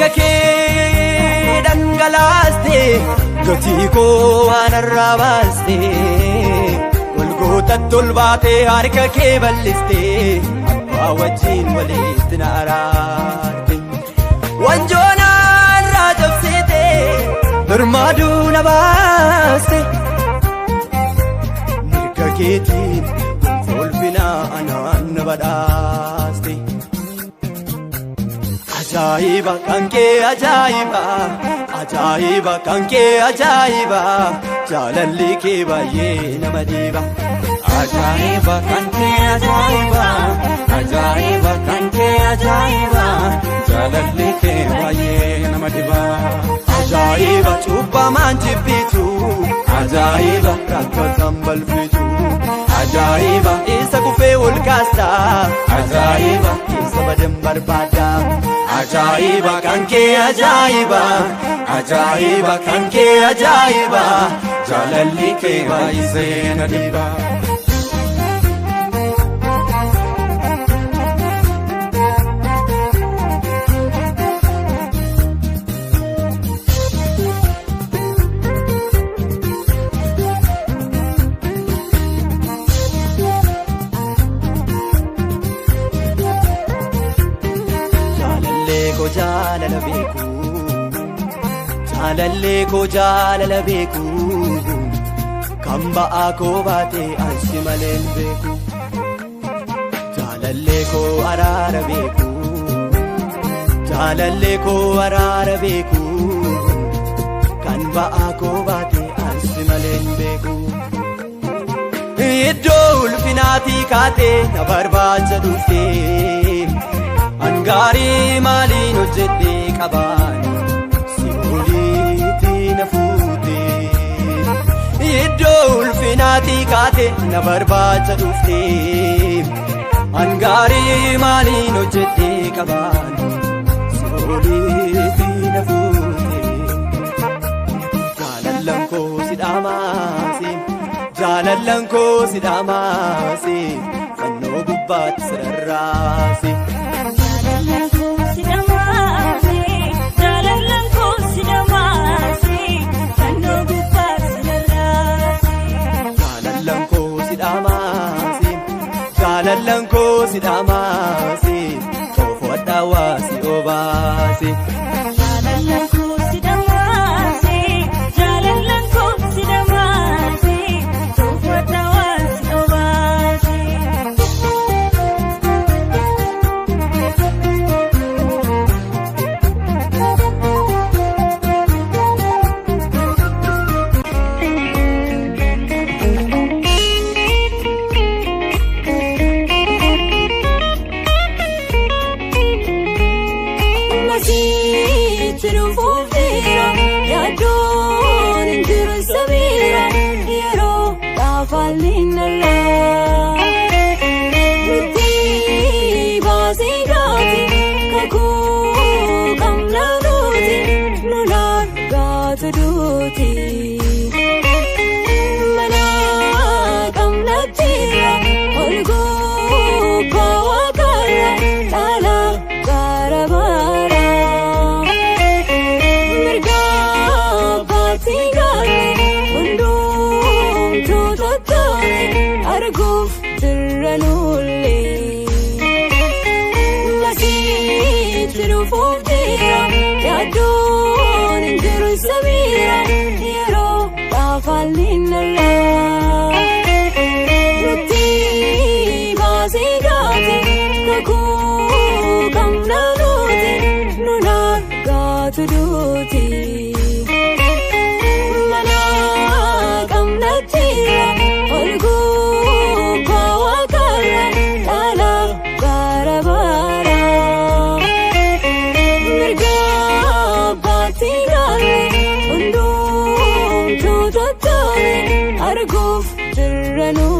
Dhiiga kee dhangalaaste gatii koo waan irraa baaste Golgootatti ol baatee harka kee bal'iste abbaa wajjin walitti na araarte. Wanjoo narraa cabsite birmaaduu na baaste mirga keetiin gonfoo ulfinaa anaan na badhaaste. Ajaa'iba kan kee ajaa'iba ajaa'iba kan kee ajaa'iba jaalalli kee baay'ee nama dhiba. Ajaa'iba kan kee ajaa'iba ajaa'iba kan kee ajaa'iba jaalalli kee baay'ee nama dhiba. Ajaa'iba cubbamaan jibbitu ajaa'iba rakkataan balfitu ajaa'iba isa kufee ol kaasta ajaa'iba isa badan barbaada. Ajaa'iba kan kee ajaa'iba ajaa'iba kan kee ajaa'iba jaalalli kee baay'isee na dhiba. Jaalallee koo jaalala beeku jaalallee koo jaalala beeku kan ba'aa koo baate ansi malee hin beeku jaalallee koo araara beeku jaalallee koo araara beeku kan ba'aa koo baate ansi malee hin beeku. Iddoo ulfinaatii kaatee na barbaacha dhuftee Angaarii maaliin hojjedhee qabaan si oliitti na fuute. Iddoo ulfinaatii kaatee na barbaacha dhuftee Angaarii maaliin hojjedhee qabaan si oliitti na fuute. Jaalallan koo si dhaamaase jaalallan koo si dhaamaase fannoo gubbaatti si rarraase. Jaalallan koo si dhamaase, jaalallan koo si dhamaase, fannoo gubbaa si rarraase. Jaalallan koo si dhaamaase jaalallan koo si dhaamaase xoofoo hadhaawaa si obaase. Jaalallan koo si dhamaase, jaalallan koo si dhamaase, xoofoo hadhaawaa si obaase. Masiitti dhufuuf jira yaaddoon hin jiru samiira yeroo dhaafaalli narraa. Nuti baasii gaati kakuu qabna nuti nun argaatu duuti. Mana qabna jira ol gubbaa waaqarra dhaala bara bara. Mirga abbaatii galee hundumtuu tottole arguuf jirra nullee. Masiitti dhufuuf jira yaaddoon hin jiru samiira yeroo dhaafaalli narraa. Nuti baasii gaati kakuu qabna nuti nun argaatu duuti. Mana qabna jira ol gubbaa waaqarra dhaala bara bara. Mirga abbaatii galee hundumtuu tottole arguuf jirra nu.